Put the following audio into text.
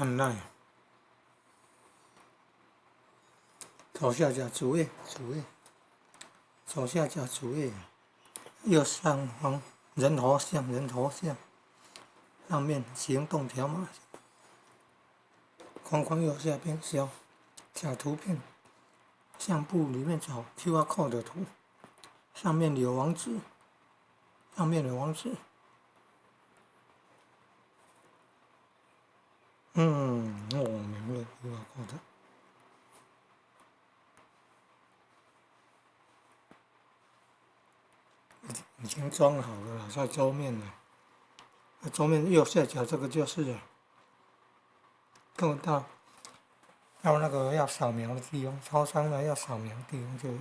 按捺。左下角主页，主页，左下角主页，右上方人头像，人头像，上面行动条码，框框右下边小小图片，相簿里面找 QR code 的图，上面有网址，上面有网址。我明了 QR code。已經裝好了，在桌面了。那桌面右下角這個就是了，到那個要掃描的地方，超商的要掃描的地方就有。